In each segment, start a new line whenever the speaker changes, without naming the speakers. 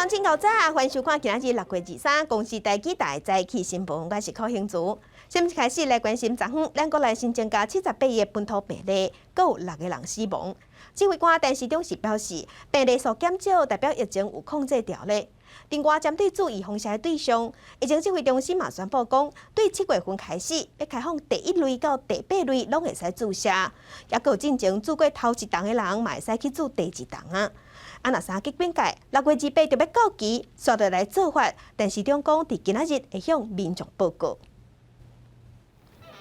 真𠢕早，歡迎收看今仔日6月23公視台語台早起新聞，我是柯興竹。先開始來關心，昨昏咱國內新增加78個本土病例，閣有六個人死亡。指揮官陳時中是表示，病例數減少，代表疫情有控制牢咧。另外，針對注預防射的對象，疫情指揮中心嘛宣布講，對7月份開始，欲開放第一類到第八類攏會使注射，抑閣有進前注過頭一針的人，嘛會使去注第二針啊。啊，若三級警戒，6月28就欲到期，紲落來做法，陳時中講，佇今仔日會向民眾報告。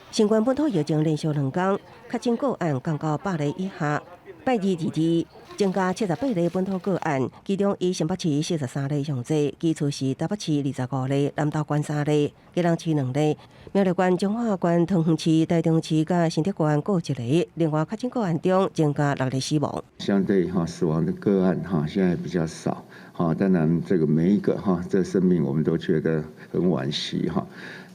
新冠本土疫情連續2工，確診個案降到100例以下。拜二二二增加78例本土個案，其中以新北市43例上濟，其次是台北市25例，南投縣三例，基隆市兩例，苗栗縣、彰化縣、桃園市、台中市佮新竹縣各一例。另外，確診個案中增加六例死亡。
相對哈死亡的個案哈，現在比較少。哈，當然這個每一個哈，這生命我們都覺得很惋惜哈。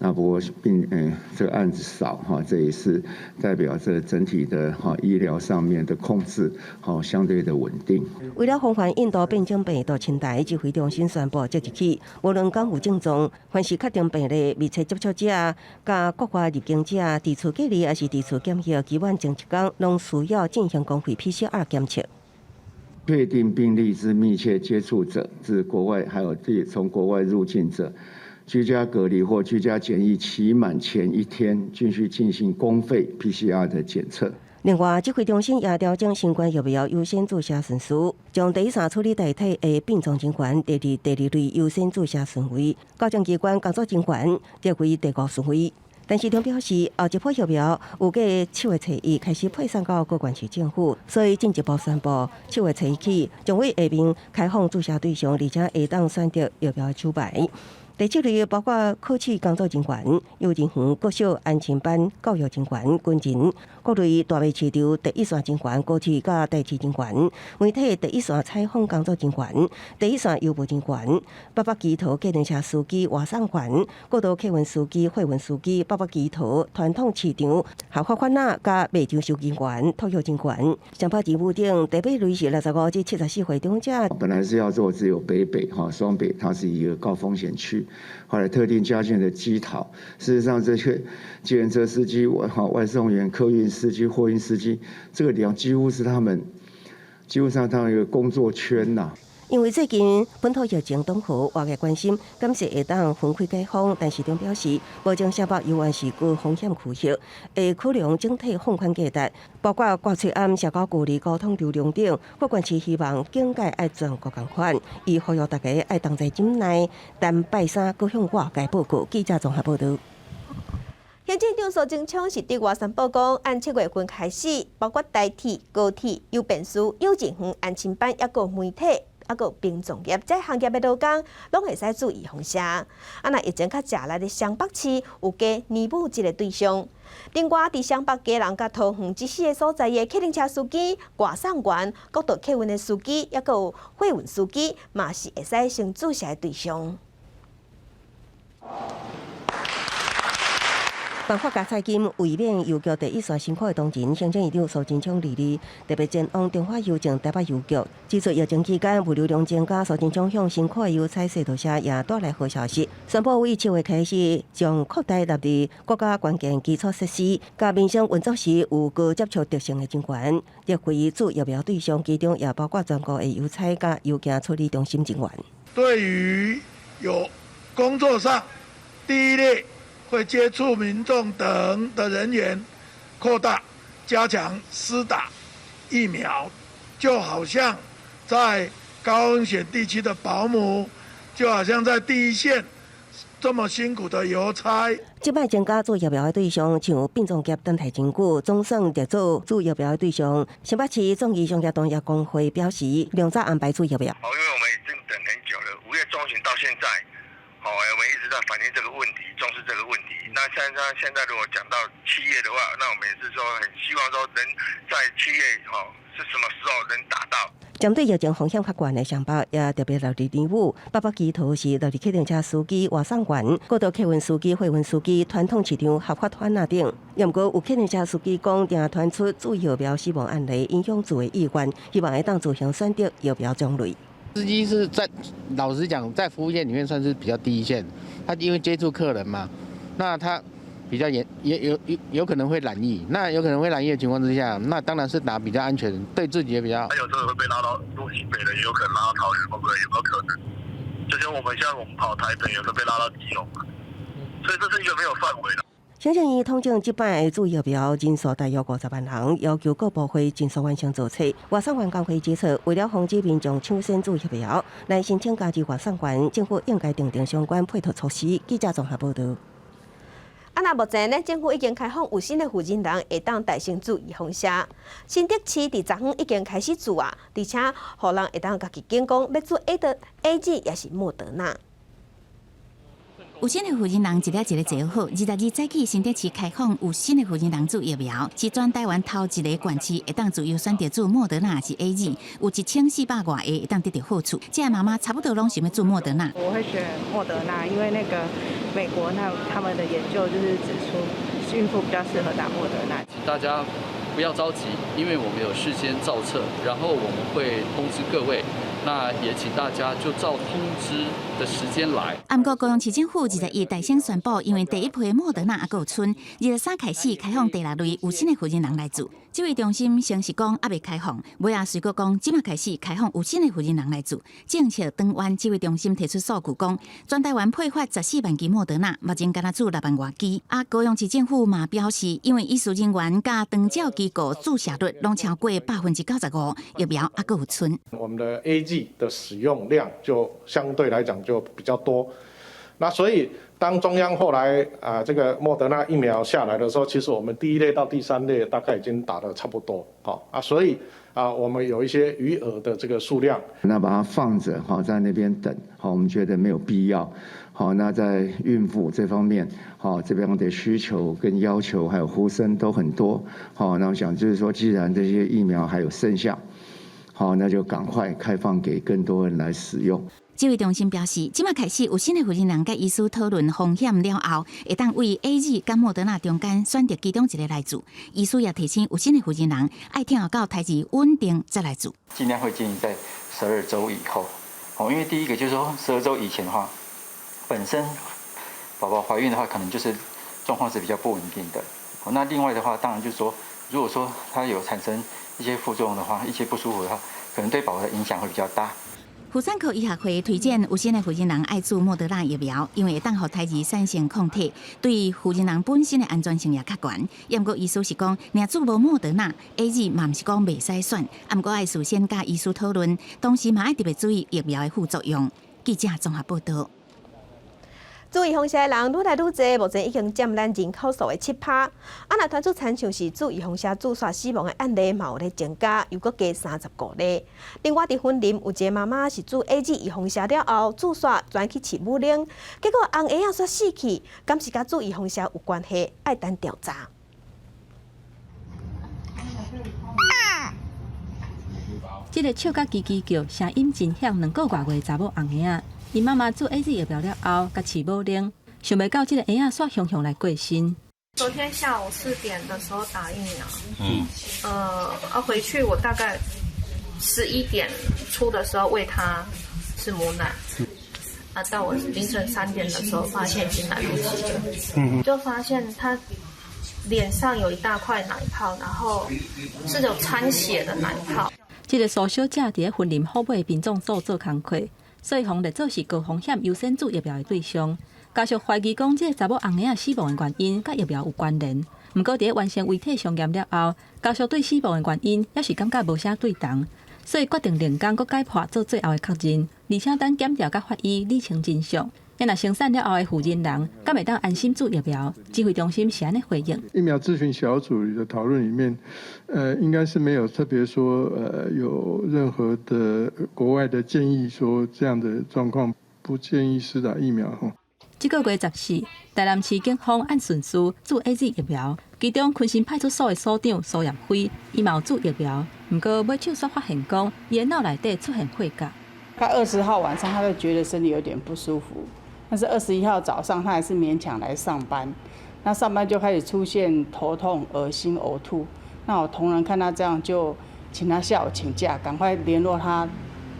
那不過病這個案子少哈，這也是代表這整體的哈醫療上面的控制，好相對的穩定。
為了防範印度變種病毒侵台，指揮中心宣布，即日起，無論敢有症狀，凡是確定病例、密切接觸者、佮國外入境者，佇厝隔離抑是佇厝檢疫期滿前一工，攏需要進行公費 PCR 檢測。
確定病例之密切接觸者，自國外還有從國外入境者，居家隔離或居家檢疫期滿前一天，均須進行公費 PCR 的檢測。
另外，指揮中心也調整新冠疫苗優先注射順序，將第一線處理代替的變裝人員列入第二類優先注射順位，高政機關工作人員列為第五順位。陳時中表示，後一波疫苗預計7月初一開始配送到各縣市政府，所以進一步宣布7月初一起，將為下面開放注射對象，而且會當選擇疫苗的手牌。第七類包括考試工作人員、幼兒園、國小安親班教育人員、軍人、各類大賣市場第一線人員、高鐵佮地鐵人員、媒體第一線採訪工作人員、第一線郵務人員、北北基桃計程車司機、外送員、國道客運司機、貨運司機、北北基桃傳統市場合法販仔佮賣場收銀員、托育人員。雙北市府頂第八類是65至74歲長者。
本來是要做只有北北哈雙北，它是一個高風險區。後來特定加進的基桃，事實上這些計程車司機、外送員、客運司機、貨運司機，這個地方幾乎是他們，基本上他們一個工作圈吶。
因為最近本土疫情當好，外界關心，敢是會當分開解封，陳時中表示，目前雙北猶原是高風險區域，會考量整體放寬計劃，包括掛喙罨、社交距離、交通流量等。各縣市希望警戒愛全國仝款，伊呼籲大家愛同齊忍耐，但拜三閣向外界報告。記者綜合報導。
行政長蘇貞昌是對外宣布講，按7月份開始，包括台鐵、高鐵、郵便司、幼稚園、安親班，抑閣媒體，抑閣殯葬業，這行業的勞工，攏會使注預防射。啊，若疫情較食力的雙北市，有加年母這個對象。另外，佇雙北基隆佮桃園這四個所在的客運車司機、外送員、國道客運的司機，抑閣有貨運司機，嘛是會使先注射的對象。
頒發加菜金，為免郵局第一線辛苦的同仁，行政院長蘇貞昌22日特別前往中華郵政台北郵局，指出疫情期間物流量增加，蘇貞昌向辛苦的郵差說多謝，也帶來好消息，宣布為7月開始，將擴大納入國家關鍵基礎設施，佮民生運作時有高接觸特性的人員，列為注疫苗對象，其中也包括全國的郵差佮郵件處理中心人員。
對於有工作上第一類會接觸民眾等的人員，擴大加強施打疫苗，就好像在高風險地區的保姆，就好像在第一線這麼辛苦的郵差。
這擺增加注疫苗的對象，像殯葬業等待真久，總算列做注疫苗的對象。新北市眾議商業同業公會表示，量早安排注疫苗。
哦，因為我們已經等很久了，5月中旬到現在。好，我們一直在反映這個問題，重視這個問題。那現在如果講到7月的話，那我們也是說很希望說能在七月，吼，是什麼時候能達到？
針對疫情風險較懸的雙北，也特別留佇年母，北北基桃是留佇客運車司機、外送員、國道客運司機、貨運司機、傳統市場合法販仔等。毋過有客運車司機講，定傳出注疫苗死亡案例，影響自的意願，希望會當自行選擇疫苗種類。
司機是在老實講，在服務業裡面算是比較第一線，他因為接觸客人嘛，那他比較嚴，也有可能會染疫，那有可能會染疫的情況之下，那當然是打比較安全，對自己也比較好。
他有時候會被拉到新北的，也有可能拉到桃園，會不會有沒有可能？就像我們像我們跑台北，有時候被拉到基隆，所以這是一個沒有範圍的。
行政院統整這擺的注疫苗人數大約50萬人，要求各部會盡速完成造冊。外送員工會指出，為了防止民眾搶先注疫苗來申請加入外送員，政府應該訂定相關配套措施。記者綜合報導。
啊，那目前呢，政府已經開放有新的婦人人會當代先注預防射。新竹市佇昨昏已經開始注啊，而且予人會當家己揀講欲注 A 的 AZ 抑是莫德納。
有新的婦人人一个一个坐好，22早起新竹市開放有新的婦人人注疫苗，是全台灣頭一个縣市會當自由選擇注莫德納抑是 AZ，有1400外個會當得著好處。這个媽媽差不多攏想欲注莫德納。
我會選莫德納，因為那個美國那他們的研究就是指出孕婦比較適合打莫德納。
請大家不要着急，因為我們有事先造冊，然後我們會通知各位。那也請大家就照通知的時間來。
毋過高雄市政府21代先宣布，因為第一批莫德納猶閣有賰，23開始開放第六類有新的婦人人來注。指揮中心先是講猶未開放，尾仔隨閣講這馬開始開放有新的婦人人來注。政策轉彎，指揮中心提出數據講，全台灣配發14萬劑莫德納，目前干焦注6萬外劑。啊，高雄市政府嘛表示，因為醫事人員佮長照機構注射率攏超過95%，疫苗猶閣有賰。
我們的 AZ 的使用量就相對來講就比較多，那所以當中央後來啊這個莫德納疫苗下來的時候，其實我們第一類到第三類大概已經打得差不多，好啊，所以啊我們有一些餘額的這個數量，
那把它放着哈，在那邊等，好，我們覺得沒有必要，好，那在孕婦這方面，好，這邊的需求跟要求還有呼聲都很多，好，那我想就是說，既然這些疫苗還有剩下。好，那就趕快開放給更多人來使用。
指揮中心表示，這馬開始有新的婦人人佮醫師討論風險了後，會當對 AZ 佮莫德納中間選擇其中一个來注。醫師也提醒有新的婦人人愛聽候到胎兒穩定再來注。
盡量會建議在12週以後，哦，因為第一個就是說12週以前的話，本身寶寶懷孕的話，可能就是狀況是比較不穩定的。那另外的話，當然就是說，如果說它有產生一些副作用的話，一些不舒服的話，可能對寶寶的影響會比較大。
婦產科醫學會推薦有新的婦人人愛注莫德納疫苗，因為會當予胎兒產生抗體，對婦人人本身的安全性也較懸。毋過醫師是講，若注無莫德納，AZ 嘛毋是講袂使選，毋過愛事先佮醫師討論，同時嘛愛特別注意疫苗的副作用。記者綜合報導。
注預防射的人愈來愈濟，目前已經佔咱人口數的7%。啊，若傳出親像是注預防射注煞死亡的案例，嘛有咧增加，又閣加35例。另外，佇雲林有一个媽媽是注 AZ 預防射了後，注煞轉去飼母奶，結果紅嬰仔煞死去，敢是佮注預防射有關係？愛等調查。
這个笑甲吱吱叫，聲音真響，2個外月的查某紅嬰仔。𪜶媽媽注 AZ 疫苗了後，共飼母奶，想袂到這个嬰仔煞雄雄來過身。
昨天下午4點的時候打疫苗，回去我大概11點初的時候餵他吃母奶，啊，到我凌晨3點的時候發現已經來不及了，就發現他臉上有一大塊奶泡，然後是有摻血的奶泡。
這个蘇小姐佇咧雲林虎尾殯葬所做工課。所以，予列做是高風險優先注疫苗的對象。家屬懷疑講，這个查某紅嬰仔死亡的原因佮疫苗有關聯。毋過，佇咧完成遺體相驗了後，家屬對死亡的原因猶是感覺無啥對同，所以決定另工閣解剖做最後的確認，而且等檢調佮法醫理清真相。若生產了後的婦人人，敢會當安心注疫苗？指揮中心是按呢回應。
疫苗諮詢小組的討論裡面，應該是沒有特別說，有任何的國外的建議說這樣的狀況不建議施打疫苗。
這个月14，台南市警方按順序注 AZ 疫苗，其中昆山派出所的所長蘇艷輝，伊嘛有注疫苗，毋過尾手煞發現講，伊的腦內底出現血痂。
他20號晚上，他就覺得身體有點不舒服。但是21號早上，他還是勉強來上班。那上班就開始出現頭痛、噁心、嘔吐。那我同仁看他這樣，就請他下午請假，趕快聯絡他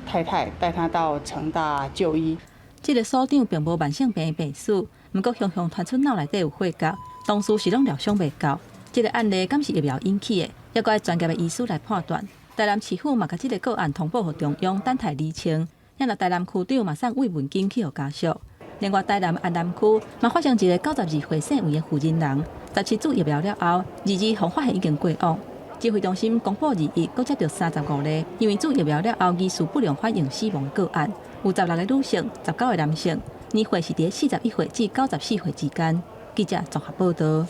太太帶他到成大就醫。
這个所長並無慢性病的病史，毋過雄雄傳出腦內底有血結，當時是攏療傷袂夠。這个案例敢是疫苗引起的，猶閣愛專業的醫師來判斷。台南市府嘛，共這个個案通報予中央，等待釐清。若台南區長嘛送慰問金去予家屬。另外，台南安南區嘛發生一个92歲姓魏的婦人人，17注疫苗了後，22予發現已經過往。指揮中心公布21，閣接著35例，因為注疫苗了後疑似不良反應死亡個案，有16个女性，19個男性，年歲是佇41歲至94歲之間。記者綜合報導。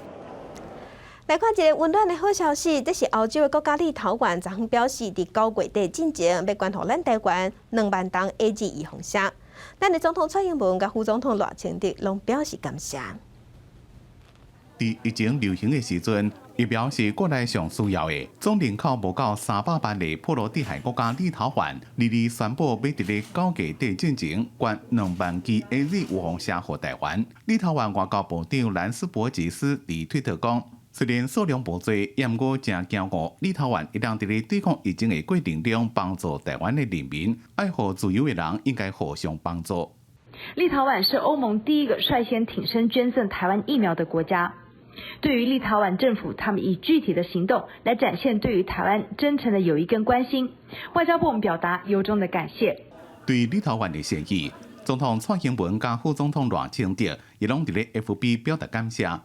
來看一个溫暖的好消息，這是歐洲的國家立陶宛昨昏表示，佇9月底進前欲捐予咱台灣2萬筒 AZ 預防射。咱的總統蔡英文佮副總統賴清德攏表示感謝。
佇疫情流行的時陣，疫苗是國內上需要的。總人口無夠300萬的波羅的海國家立陶宛，二二宣布欲佇咧9月底進前捐2萬劑 AZ 預防射予台灣。立陶宛外交部長蘭斯伯吉斯佇推特講：雖然數量無濟，毋過誠驕傲。立陶宛會當佇咧對抗疫情的過程中幫助台灣的人民，愛護自由的人應該互相幫助。
立陶宛是歐盟第一個率先挺身捐贈台灣疫苗的國家。對於立陶宛政府，他們以具體的行動來展現對於台灣真誠的友誼跟關心。外交部我們表達由衷的感謝。
對立陶宛的善意，總統蔡英文佮副總統賴清德也攏佇咧 FB 表達感謝。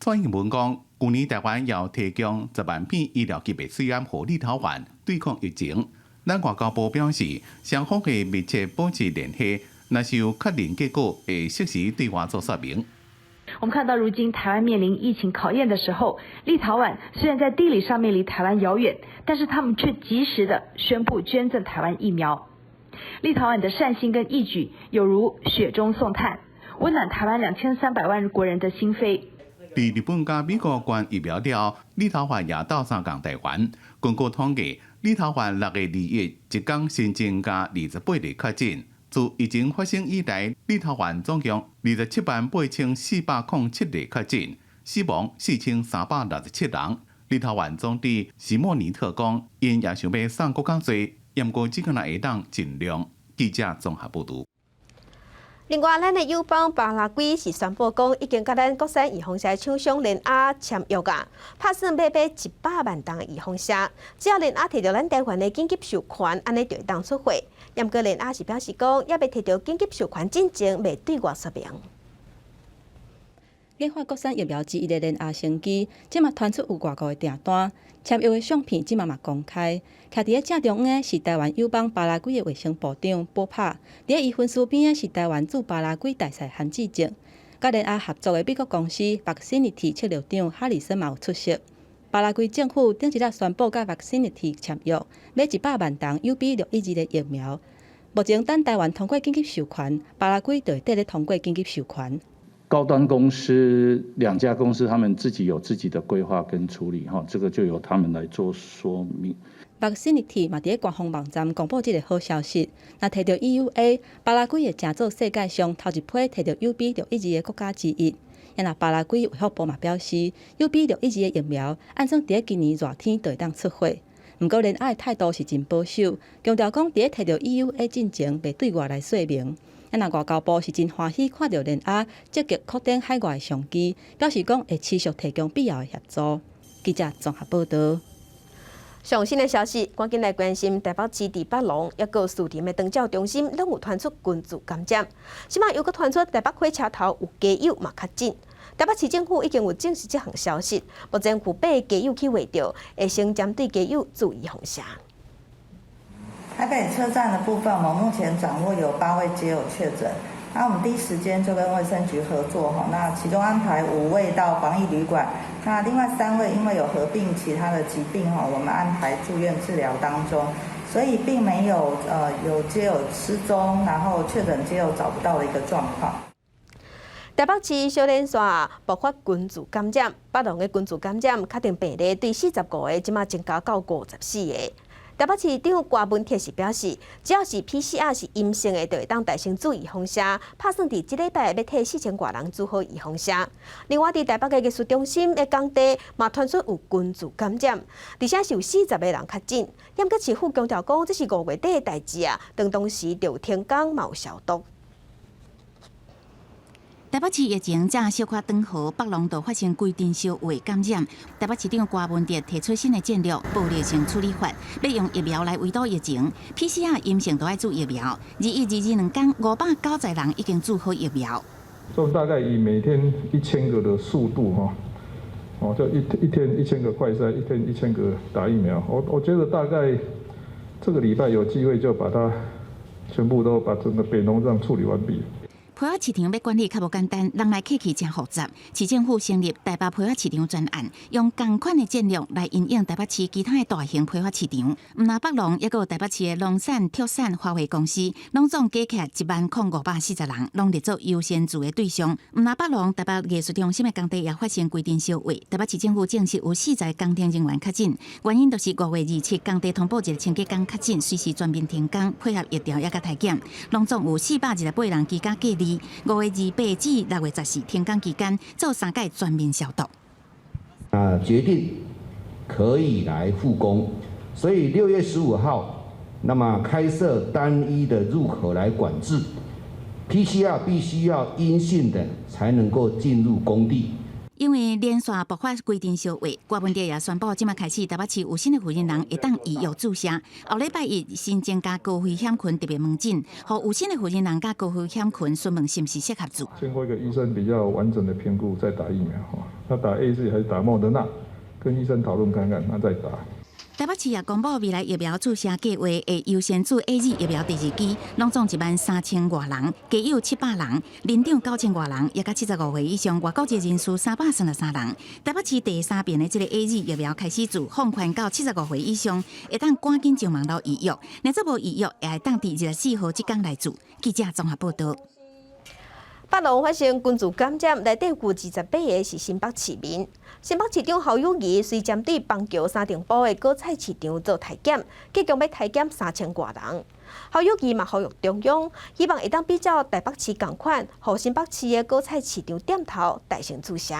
蔡英文講，舊年台灣有提供10萬片醫療級的喙罨予立陶宛對抗疫情。咱外交部表示，雙方會密切保持聯繫，若是有確認結果，會適時對外做說明。
我們看到，如今台灣面臨疫情考驗的時候，立陶宛雖然在地理上面離台灣遙遠，但是他們卻及時的宣布捐贈台灣疫苗。立陶宛的善心跟義舉，有如雪中送炭，溫暖台灣2300萬國人的心扉。
佇日本佮美國捐疫苗了，立陶宛也鬥相共台灣。根據統計，立陶宛6月21一工新增加28例確診。自疫情發生以來，立陶宛總共278,407例確診，死亡4367人。立陶宛總理席莫尼特講，𪜶也想欲送閣較濟，毋過這個若會當盡量。記者綜合報導。
另外，咱的友邦巴拉圭是宣布講，已經佮咱國產預防射廠商聯亞簽約啊，拍算欲買100萬筒預防射，只要聯亞提著咱台灣的緊急授權，按呢就會當出貨。毋過聯亞是表示講，猶未提著緊急授權進前，袂對外說明。
研發國產疫苗之一的聯亞生技，這馬傳出有外國的訂單，簽約的相片這馬嘛公開。徛佇咧正中央的是台灣友邦巴拉圭的衛生部長波帕，佇咧伊分書邊的是台灣駐巴拉圭大使韓志正，佮聯亞合作的美國公司 Vaxxinity 策略長哈里森嘛有出席。巴拉圭政府頂一日宣布佮 Vaxxinity 簽約，買100萬筒 UB 612的疫苗。目前等台灣通過緊急授權，巴拉圭就會綴咧通過緊急授權。
高端公司兩家公司，他們自己有自己的規劃跟處理，哈，這個就由他們來做說明。
Vaxxinity 嘛佇咧官方網站公布這个好消息，若提著 EUA，巴拉圭會成做世界上頭一批提著 UB 612的國家之一。若巴拉圭衛福部嘛表示，UB 612的疫苗按算佇咧今年熱天就會當出貨。毋過聯亞的態度是真保守，強調講佇咧提著 EUA 進前，袂對外來說明。若外交部是真歡喜看著聯亞積極擴展海外的商機，表示講會持續提供必要的協助。記者綜合報導。
上新的消息，趕緊來關心台北市佇北龍抑閣士林的長照中心，攏有傳出群聚感染。這馬又閣傳出台北火車頭有街友嘛確診。台北市政府已經有證實這項消息，目前有八個街友去會著，會先針對街友注預防射。
台北車站的部分，我們目前掌握有八位街友確診，那我們第一時間就跟衛生局合作哈，那其中安排5位到防疫旅館，那另外3位因為有合併其他的疾病哈，我們安排住院治療當中，所以並沒有有街友失蹤，然後確診街友找不到的一個狀況。
台北市小連線爆發群聚感染，北龍的群聚感染確定病例對45個，這馬增加到54個。台北市長柯文哲是表示，只要是 PCR 是陰性的，就會當帶先注預防射。拍算佇這禮拜欲替4000外人注好預防射。另外，佇台北的藝術中心的工地嘛傳出有群聚感染，而且是有40個人確診。毋過市府強調講，這是5月底的代誌啊，當當時就有停工嘛有消毒。
台北市疫情正小可轉好，北龍就發生規陣小話感染。台北市長柯文哲提出新的戰略，暴力性處理法，欲用疫苗來圍堵疫情。PCR 陰性都愛注疫苗。21、22兩工，590人已經注好疫苗。
就大概以每天1000個的速度，哈，哦，就一天一千個快篩，一天一千個打疫苗。我覺得大概這個禮拜有機會就把它全部都把整個北農這樣處理完畢。
批發市場欲管理較無簡單，人來客去誠複雜。市政府成立台北批發市場專案，用仝款的戰略來因應台北市其他的大型批發市場。毋但北農，抑閣有台北市的農產、特產花卉公司，攏總加起來10,540人，攏列做優先注的對象。毋但北農，台北藝術中心的工地也發生規陣相話。台北市政府證實有40個工程人員確診，原因就是5月27工地通報一個清潔工確診，隨時全面停工，配合疫調抑閣篩檢，攏總有428人居家隔離。5月28至6月14停工期間，做三擺全面消毒。
啊，決定可以來復工，所以6月15號，那麼開設單一的入口來管制，PCR 必須要陰性的才能夠進入工地。
因為連續爆發規陣相話，柯文哲也宣布，這馬開始台北市有新的負責人會當預約注射。後禮拜一新增加高危險群特別門診，予有新的負責人佮高危險群詢問是毋是適合注。
經過一個醫生比較完整的評估再打疫苗，那打 AZ 還是打莫德納，跟醫生討論看看，那再打。
台北市也公布未來疫苗注射計劃，會優先注 AZ 疫苗第二劑，攏總1萬3千外人，家有700人，年長9000外人，抑佮75歲以上外國籍人士333人。台北市第三遍的這个 AZ 疫苗開始注，放寬到75歲以上，會當趕緊上網路預約，若做無預約，也會當佇24號這工來注。記者綜合報道。
北農發生群聚感染，內底有28個是新北市民。新北市長侯友宜隨針對板橋三重埔的果菜市場做篩檢，計共欲篩檢3000外人。侯友宜嘛呼籲中央，希望會當比照台北市仝款，予新北市的果菜市場店頭代先注射。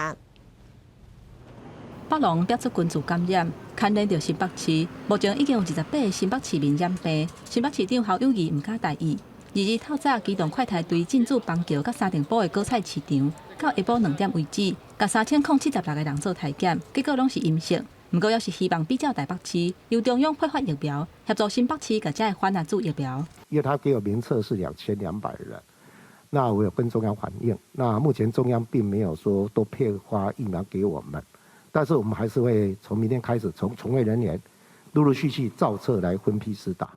北農爆出群聚感染，牽連著新北市，目前已經有28個新北市民染病。新北市長侯友宜毋敢大意。2日透早機動快篩隊進駐板橋佮三重埔的果菜市場，到下晡2點為止，共3076個人做篩檢，結果攏是陰性。毋過，猶是希望比照台北市，由中央配發疫苗，協助新北市共遮的番仔注疫苗。
因為他給我名冊是2200人，那我有跟中央反映，那目前中央並沒有說都配發疫苗給我們，但是我們還是會從明天開始，從從業人員陸陸續續造冊來分批施打。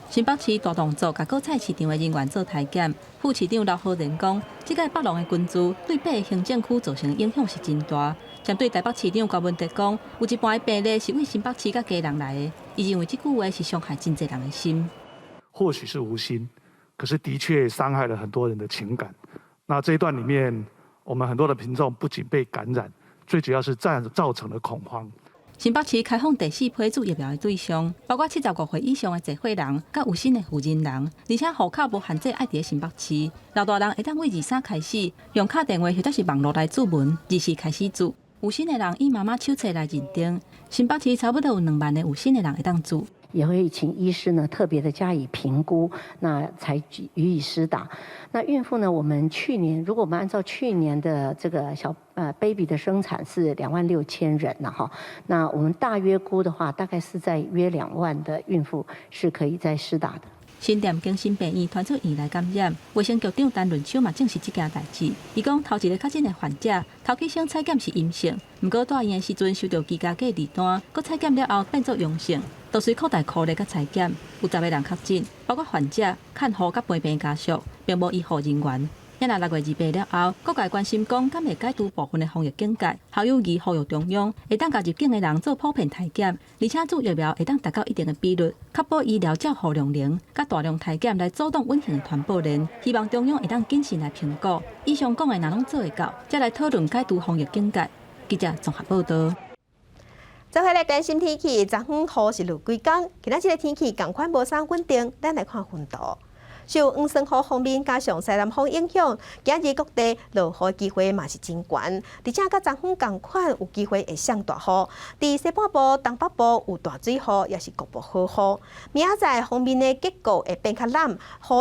新北市大動作，共果菜市場的人員做篩檢。副市長劉浩然講，這擺北農的群聚對八个行政區造成影響是真大。針對台北市長柯文哲講，有一半的病例是對新北市佮基隆來的，伊認為這句話是傷害真濟人的心。
或許是無心，可是的確傷害了很多人的情感。那這一段裡面，我們很多的民眾不僅被感染，最主要是造成了恐慌。
新北市開放第四批注疫苗的對象，包括75歲以上的濟歲人，佮有身的負責人，而且戶口無限制愛佇新北市。老大人會當對23開始用敲電話或者是網路來注文，24開始注。有身的人以媽媽手冊來認定，新北市差不多有2萬个有身的人會當注。
也會請醫師呢特別的加以評估，那才予以施打。那孕婦呢，我們去年如果我們按照去年的這個小baby 的生產是26,000人了哈，那我們大約估的話，大概是在約2萬的孕婦是可以再施打的。
新店更新病院傳出院內感染，衛生局長陳潤秋嘛證實這件代誌。伊講頭一个確診的患者，頭幾先採檢是陰性，毋過住院的時陣收著居家隔離單，閣採檢了後變做陽性，就隨擴大科列佮採檢，有10個人確診，包括患者、看護佮陪病家屬，並無醫護人員。若6月28了後，各界關心講，敢會解除部分的防疫警戒？侯友宜呼籲中央會當共入境的人做普遍篩檢，而且注疫苗會當達到一定的比率，確保醫療照護量能，佮大量篩檢來阻斷隱形的傳播鏈。希望中央會當謹慎來評估。以上講的若攏做會到，才來討論解除防疫警戒。記者綜合報道。
再回來關心天氣，昨昏雨是落幾工，今仔日的天氣仝款無啥穩定，咱來看雲圖。受黃酸雨鋒面加上西南風影響，今日各地落雨機會嘛是真懸，而且佮昨昏仝款有機會會上大雨。佇西半部、東北部有大水雨，抑是局部豪雨。明仔載鋒面的結構會變較濫，雨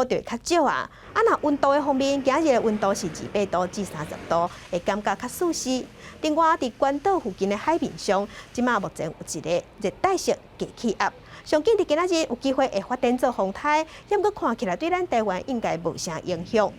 就會較少啊。啊，若溫度的方面，今日的溫度是28度至30度，會感覺較舒適。另外，佇關島附近的海面上，這馬目前有一个熱帶性低氣壓。上緊佇今仔日有機會會發展做風颱，毋過看起來對咱台灣應該無啥影響。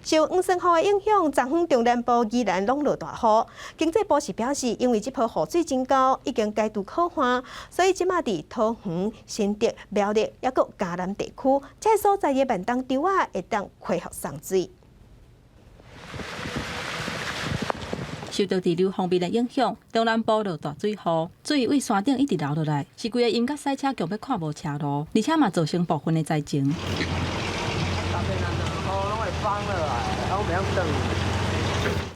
受黃酸雨的影響，昨昏中南部宜蘭攏落大雨。經濟部是表示，因為這波雨水真高，已經解除洘旱，所以這馬佇桃園、新竹、苗栗，抑閣嘉南地區，這个所在的慢冬稻仔會當恢復送水。
受到滯留鋒面的影響，中南部落大水雨，水對山頂一直流落來，是規个陰甲賽車強欲看無車路，而且嘛造成部分的災情。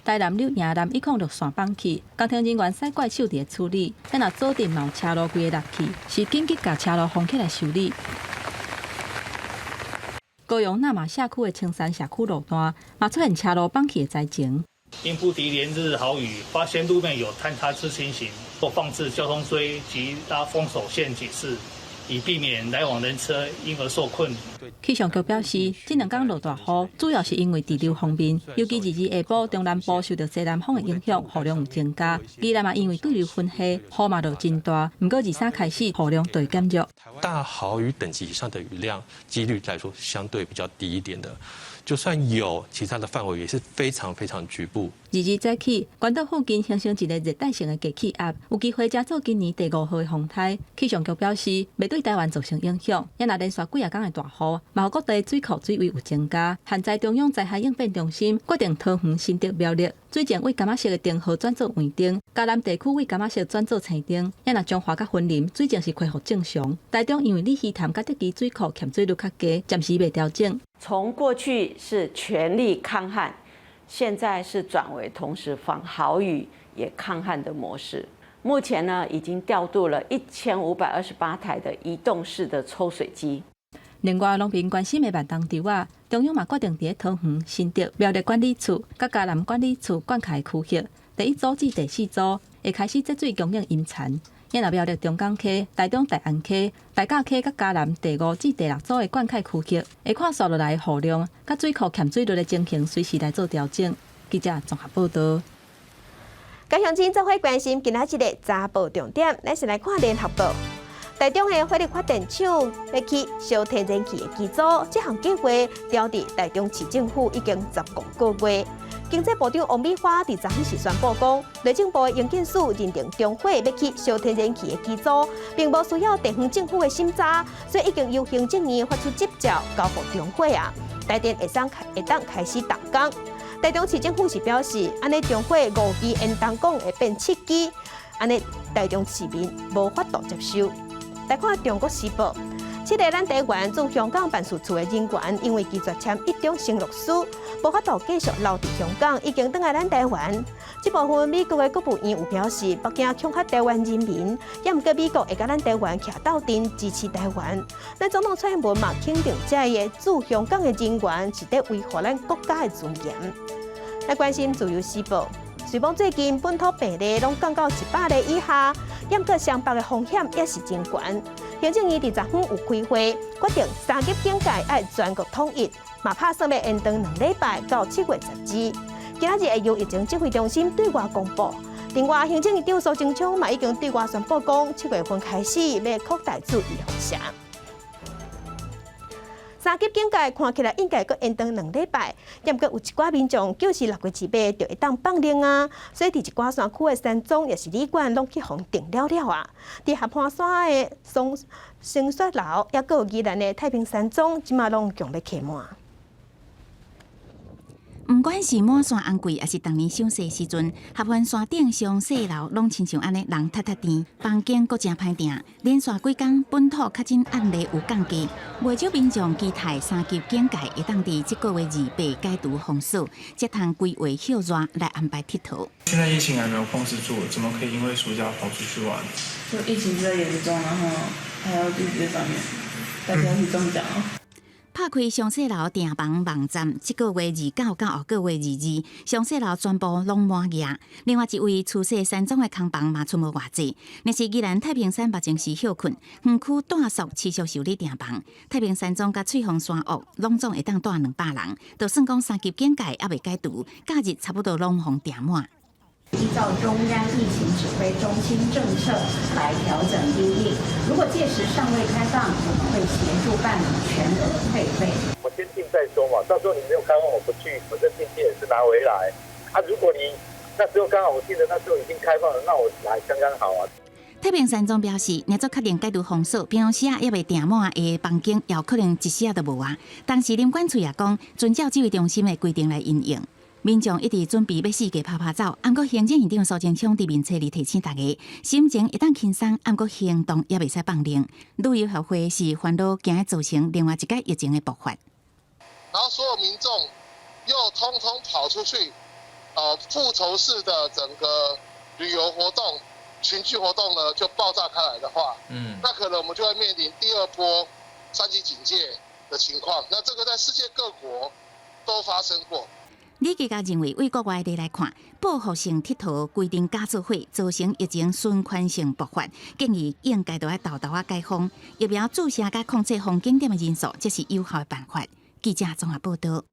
台南柳營南一控六線放棄，工程人員使怪手佇咧處理，但若左鎮嘛有車路規个落去，是緊急共車路封起來修理。高雄那瑪社區的青山社區路段，嘛出現車路放棄的災情。
因不敵連日豪雨，發現路面有坍塌之情形，或放置交通錐及拉封鎖線警示，以避免來往人車因而受困。
氣象局表示，這兩天落大雨，主要是因為滯留鋒面，尤其22下晡中南部受到西南風的影響，雨量有增加。宜蘭嘛因為對流雲系，雨嘛落真大。毋過23開始，雨量就會減弱。
大豪雨等級以上的雨量，幾率來說相對比較低一點的。就算有，其他的範圍也是非常非常局部。
22早起，關島附近形成一個熱帶性的低氣壓，有機會成做今年第5號的風颱。氣象局表示，袂對台灣造成影響。也若連續幾仔工的大雨，嘛予各地水庫水位有增加。現在中央災害應變中心決定桃園、新竹、苗栗水情對柑仔色的燈號轉做黃燈，嘉南地區對柑仔色轉做青燈。也若彰化佮雲林水情是恢復正常。台中因為鯉魚潭佮德基水庫欠水率較低，暫時袂調整。
從過去是全力抗旱，現在是轉為同時防豪雨也抗旱的模式。目前呢，已經調度了1528台的移動式的抽水機。
另外，農民關心的慢冬稻仔，中央嘛決定佇桃園、新竹、苗栗管理處、佮嘉南管理處管轄的區域，第一組至第四組會開始節水供應陰田。也若苗栗中港溪、台中大安溪、大甲溪佮嘉南第五至第六組的灌溉區域，會看紲落來的雨量、佮水庫欠水率的情形，隨時來做調整。記者綜合報道。
各鄉親做伙關心今仔日的早報重點，咱先來看聯合報。台中的火力發電廠欲起燒天然氣的機組，這項計劃調佇台中市政府已經15個月。經濟部長王美花佇昨昏時宣布講，內政部的營建署認定中火欲起燒天然氣的機組，並無需要地方政府的審查，所以已經由行政院發出執照交予中火啊。台電會當開始動工。台中市政府是表示，按呢中火5支延動講會變7支，按呢台中市民無法度接受。來看《中國時報》，七个咱台灣駐香港辦事處的人員，因為拒絕簽一中承諾書，無法度繼續留佇香港，已經轉來咱台灣。這部分美國的國務院有表示，北京恐嚇台灣人民，也毋過美國會佮咱台灣徛鬥陣支持台灣。咱總統蔡英文嘛肯定，這个駐香港的人員是佇維護咱國家的尊嚴。來關心《自由時報》，雖講最近本土病例攏降到100例以下，毋過雙北的風險也是真懸。行政院佇昨昏有開會，決定三級警戒愛全國統一，嘛拍算欲延長兩禮拜到7月12。今仔日會由疫情指揮中心對外公布。另外，行政院長蘇貞昌嘛已經對外宣布講，7月份開始欲擴大注意輻射。三級警戒看起來應該閣延長兩禮拜，毋過有一寡民眾就是6月28就會當放靈啊，所以佇一寡山區的山莊抑是旅館攏去予訂了了啊。佇合歡山的松升雪樓，抑閣有宜蘭的太平山莊，這馬攏強欲客滿。
毋管是滿山紅桂，抑是逐年賞雪時陣，合歡山頂上雪樓攏親像按呢人窒窒甜，房間閣誠歹訂。連續幾工本土確診案例有降低，袂少民眾期待三級警戒會當佇這個月28解除封鎖，才通規劃歇熱來安排𨑨迌。
現在疫情還沒有控制住，怎麼可以因為暑假跑出去玩？
就疫情在嚴重，然後還要一直在上面，大家一起中獎哦。
拍開上雪樓訂房網站，這個月29到後個月22，上雪樓全部攏滿額。另外一位慈雪山莊的空房嘛賰無偌濟。若是宜蘭太平山目前是歇睏，園區住宿持續受理訂房。太平山莊佮翠峰山屋攏總會當蹛200人，就算講三級警戒猶未解除，假日差不多攏予訂滿。
依照中央疫情指揮中心政策來調整因應。如果屆時尚未開放，我們會協助辦理全額退費。
我先訂再說嘛，到時候你沒有開放，我不去，反正訂金也是拿回來。啊，如果你那時候剛好我記得那時候已經開放了，那我來剛剛好啊。
太平山莊表示，若做確定解除封鎖，平常時啊猶未訂滿的房間，也有可能一時仔就無啊。但是林管處也講，遵照指揮中心的規定來因應。民眾一直準備欲四界趴趴走，毋過行政院長蘇貞昌佇面冊裡提醒大家，心情會當輕鬆，毋過行動猶袂使放任。旅遊協會是煩惱驚會造成另外一擺疫情的爆發。
然後所有民眾又通通跑出去，復仇式的整個旅遊活動、群聚活動呢，就爆炸開來的話，那可能我們就會面臨第二波三級警戒的情況。那這個在世界各國都發生過。
李繼家認為，對國外例來看，報復性𨑨迌規定加做伙，造成疫情循環性爆發，建議應該都愛沓沓仔解封，疫苗注射佮控制風景點的人數，才是有效的辦法。記者綜合報導。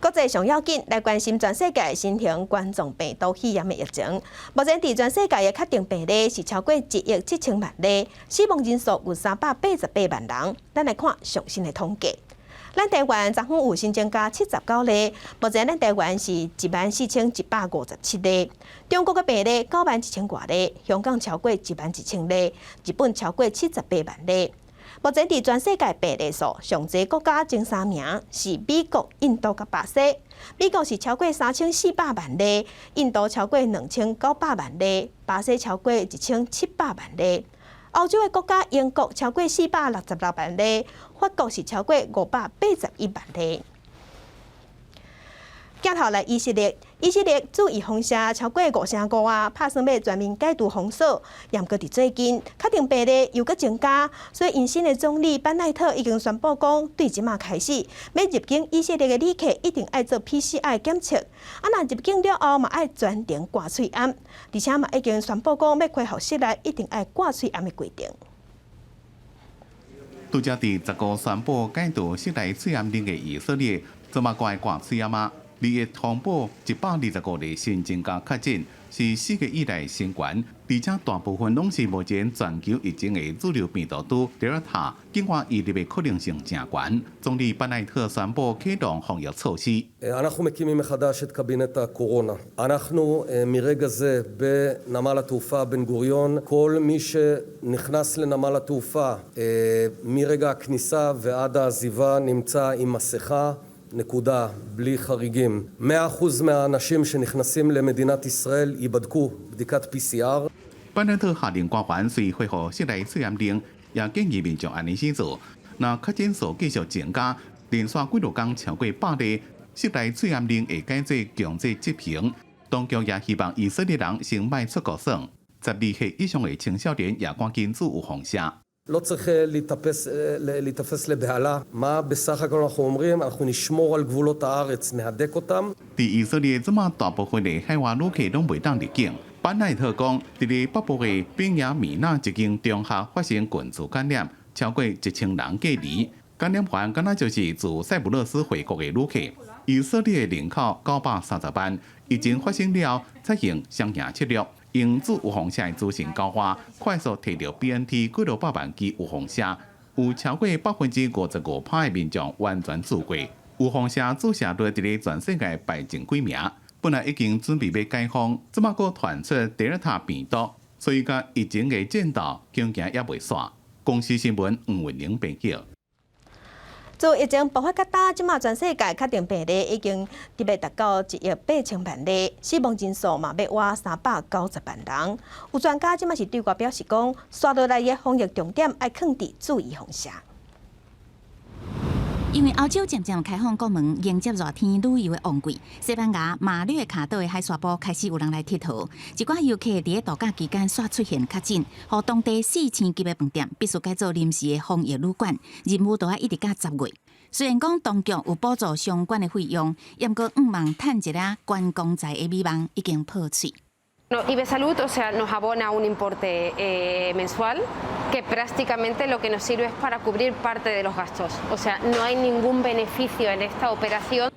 國際上要緊來關心全世界新型冠狀病毒肺炎的疫情。目前佇全世界的確診病例是超過1億7千萬例，死亡人數有388萬人。咱來看上新的統計。咱台灣昨昏有新增加79例，目前咱台灣是14,157例。中國的病例9萬1千外例，香港超過1萬1千例，日本超過78萬例。目前佇全世界病例數上濟國家前三名是美國、印度佮巴西。美國是超過3400萬例，印度超過2900萬例，巴西超過1700萬例。歐洲的國家英國超過466萬例，法國是超過581萬例。鏡頭來以色列，以色列注意風聲超過5成5啊，拍算欲全面解除封鎖。毋過佇最近確診病例又閣增加，所以𪜶新的總理班奈特已經宣布講，對這馬開始，欲入境以色列的旅客一定愛做 PCR 檢測，啊，若入境了後嘛愛全程掛喙罨，而且嘛已經宣布講，欲恢復室內一定愛掛喙罨的規定。
拄才佇15宣布解除室內喙罨令的以色列，這馬閣愛掛喙罨仔？二一通報125例新增加確診，是4月以來新懸，而且大部分攏是目前全球疫情的主流病毒株德爾塔，境外移入的可能性誠懸。總理班奈特宣布啟動防疫措施。
אנחנו מקימים מחדש את קבינט הקורונה. אנחנו מרגע זה בנמל התעופה בן גוריון, כל מי שנכנס לנמל התעופה מרגע הכניסה ועד העזיבה נמצא עם מסכה. נקודה, בלי חריגים. 100% מהאנשים שנכנסים למדינת ישראל ייבדקו בדיקת PCR.
班奈特下令官員隨恢復室內喙罨令，也建議民眾按呢去做。若確診數繼續增加，連續幾落工超過百例，室內喙罨令會改做強制執行。當局也希望以色列人先莫出國耍。12歲以上的青少年也趕緊注預防射。
לא צריך להיתפס לבהלה. מה בסך הכל אנחנו אומרים? אנחנו נשמור על גבולות הארץ, נהדק אותם.
佇以色列，這馬大部分的海外旅客攏袂當入境。班奈特講，佇咧北部的比亞米納一間中學發生群聚感染，超過1000人隔離。感染源敢若就是自塞浦路斯回國的旅客。以色列人口930萬，疫情發生了後，採用雙贏策略。用注預防射的資訊交換，快速提著 BNT 幾落百萬劑預防射，有超過55%的民眾完全注過。預防射注射率佇咧全世界排前幾名。本來已經準備欲解封，這馬閣傳出德爾塔病毒，所以共疫情的戰鬥恐驚猶未煞。公視新聞黃文玲編譯。
自疫情爆發到今，這馬全世界確診病例已經特別達到1億8千萬例，死亡人數嘛欲倚390萬人。有專家這馬是對外表示講，紲落來的防疫重點愛囥佇注意風險。
因為歐洲漸漸開放國門，迎接熱天旅遊的旺季，西班牙馬略卡島的海沙埔開始有人來𨑨迌，一寡遊客佇咧度假期間煞出現確診，予當地四星級的飯店必須改做臨時的防疫旅館，任務都愛一直到10月。雖然講當局有補助相關的費用，毋過向望趁一下觀光財的美夢已經破碎。
No, IB Salud, o sea, nos abona un importe mensual que prácticamente lo que nos sirve es para cubrir parte de los gastos. O sea, no hay ningún beneficio en esta operación.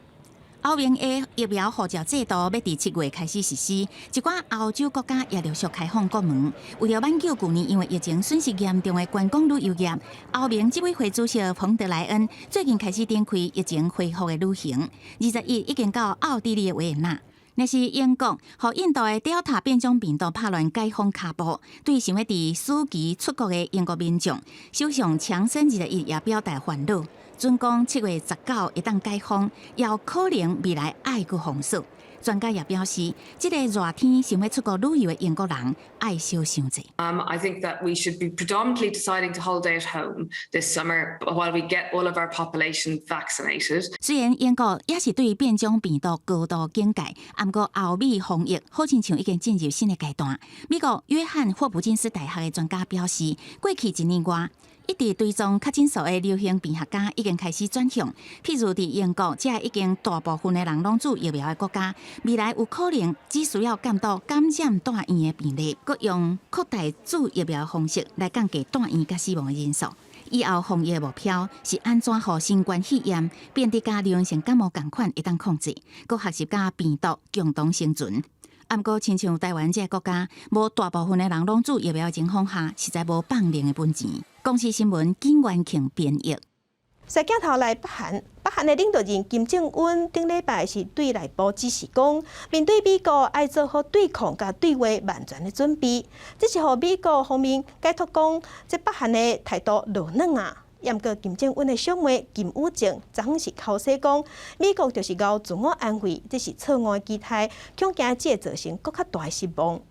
歐盟的疫苗護照制度欲佇7月開始實施，一寡歐洲國家也陸續開放國門。為著挽救舊年因為疫情損失嚴重的觀光旅遊業，歐盟執委會主席馮德萊恩最近開始展開疫情恢復的旅行。21已經到奧地利的維也納。若是英國，予印度的 Delta 變種病毒拍亂解封跤步，對想欲佇暑期出國的英國民眾，首相強生21也表達煩惱，準講7月19會當解封，也有可能未來愛閣封鎖。專家也表示，這个熱天想欲出國旅遊的英國人愛小想者。
I think that we should be predominantly deciding to holiday at home this summer while we get all of our population vaccinated.
雖然英國也是對變種病毒高度警戒，毋過歐美防疫好親像已經進入新的階段。美國約翰霍普金斯大學的專家表示，過去一年外，一直追蹤確診數的流行病學家已經開始轉向，譬如佇英國，這已經大部分的人攏注疫苗的國家，未來有可能只需要監督感染住院的病例，閣用擴大注疫苗的方式來降低住院佮死亡的人數。以後防疫目標是按怎予新冠肺炎變得佮流行性感冒仝款會當控制，閣學習佮病毒共同生存。毋過，親像台灣這个國家，無大部分的人攏注疫苗的情況下，實在無放任的本錢。公視新聞金元慶編譯。
攝鏡頭來北韓，北韓的領導人金正恩頂禮拜是對內部指示講，面對美國愛做好對抗佮對話萬全的準備。這是予美國方面解讀講，這北韓的態度落軟啊。毋過金正恩的小妹金與正，昨昏是剾洗講，美國就是𠢕自我安慰，這是錯誤的期待，恐驚這會造成閣較大的失望。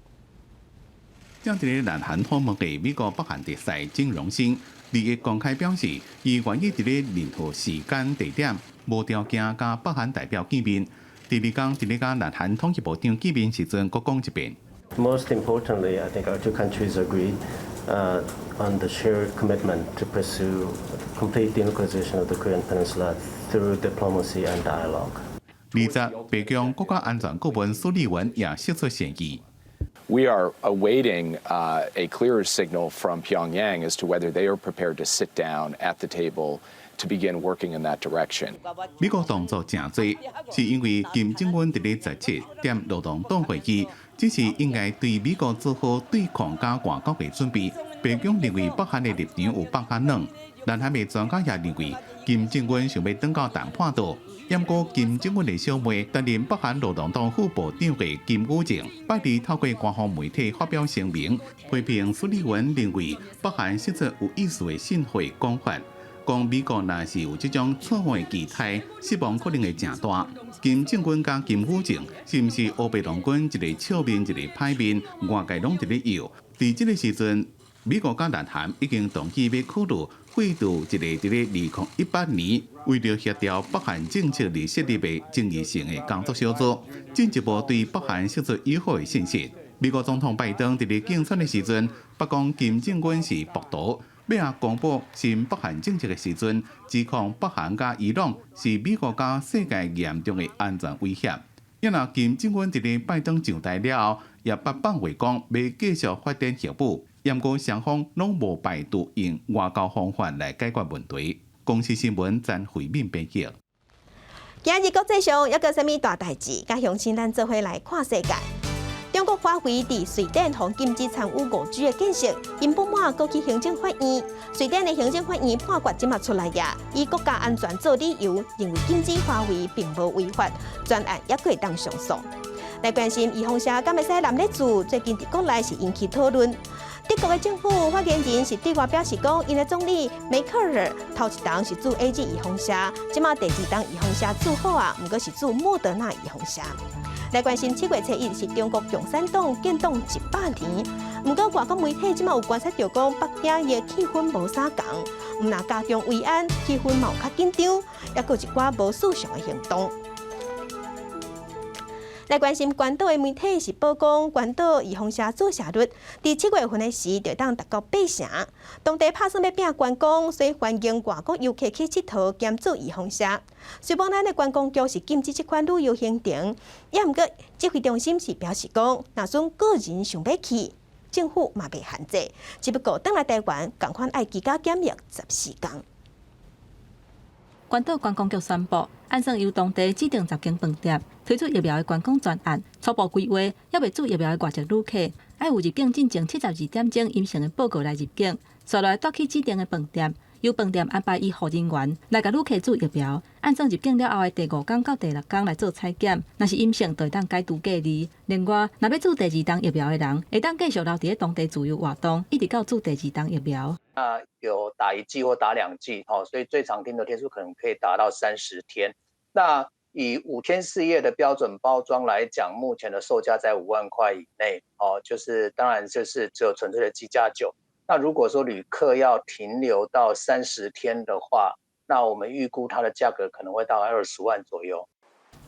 正佇咧南韓訪問的美國北韓特使鄭榮新，21公開表示，伊願意佇咧任何時間地點，無條件佮北韓代表見面。第二工佇咧佮南韓統一部長見面時陣，閣講一遍。
Most importantly, I think our two countries agree on the shared commitment to pursue complete denuclearization of the Korean Peninsula through diplomacy and dialogue.
20，白宮國家安全顧問蘇利文也釋出善意。
We are awaiting a clearer signal from Pyongyang as to whether they are prepared to sit down at the table to begin working in that direction.
美國動作誠濟，是因為金正恩佇咧17踮勞動黨會議，只是應該對美國做好對抗佮外交的準備。白宮認為北韓的立場有放較軟，南韓的專家也認為金正恩想欲轉到談判桌。毋過金正恩的小妹擔任北韓勞動黨副部長的金與正，拜二透過官方媒體發表聲明，批評蘇利文認為北韓釋出有意思的信號講法，講美國若是有這種錯誤的期待，失望可能會誠大。金正恩佮金與正是毋是烏白郎君一个笑面一个歹面，外界攏佇咧臆。佇這个時陣，美國佮南韓已經同意欲考慮廢除一个佇咧2018年為著協調北韓政策而設立的爭議性的工作小組，進一步對北韓釋出友好的信息。美國總統拜登佇咧競選的時陣，捌講金正恩是暴徒，欲仔公布新北韓政策的時陣，指控北韓佮伊朗是美國佮世界嚴重的安全威脅。因若金正恩佇咧拜登上台了後，也捌放話講欲繼續發展核武。毋過雙方攏無排除用外交方法來解決問題。公視新聞詹惠敏編譯。
今日國際上猶閣啥物大代誌？佮鄉親咱做伙來看世界。中國華為佇瑞典予禁止參與5G 的建設，𪜶不滿閣去行政法院。瑞典的行政法院判決這馬出來呀，以國家安全做理由，認為禁止華為並無違法，專案猶閣會當上訴。來關心預防射敢會使濫咧注，最近佇國內是引起討論。德國的政府發言人是對外表示講，𪜶的總理梅克爾頭一冬是注 AZ 預防射，這馬第二冬預防射注好啊，毋過是注莫德納預防射。來關心7月初1是中國共產黨建黨100年，毋過外國媒體這馬有觀察著講，北京的氣氛無啥仝，毋但加強維安，氣氛嘛有較緊張，抑閣有一寡無尋常的行動。來關心關島的媒體是報講，關島預防射注射率佇7月份的時就當達到8成。當地拍算欲拼觀光，所以歡迎外國遊客去𨑨迌兼注預防射。雖罔咱的觀光局是禁止這款旅遊行程，也毋過指揮中心是表示講，若準個人想欲去，政府嘛袂限制，只不過轉來台灣仝款愛居家檢疫14天。
關島觀光局宣布，按算由當地指定10間飯店推出疫苗的觀光專案，初步規劃，猶未注疫苗的外籍旅客，愛有入境進前72點鐘陰性的報告來入境，紲來帶去指定的飯店，由飯店安排醫護人員來共旅客注疫苗。按算入境了後的第五工到第六工來做採檢，若是陰性，就會當解除隔離。另外，若欲注第二針疫苗的人，會當繼續留佇咧當地自由活動，一直到注第二針疫苗。
那有打一劑或打兩劑，哦，所以最長停留天數可能可以達到30天。那以5天4夜的標準包裝來講，目前的售價在5萬塊以內，哦，就是當然就是只有純粹的機加酒。那如果說旅客要停留到三十天的話，那我們預估它的價格可能會到20萬左右。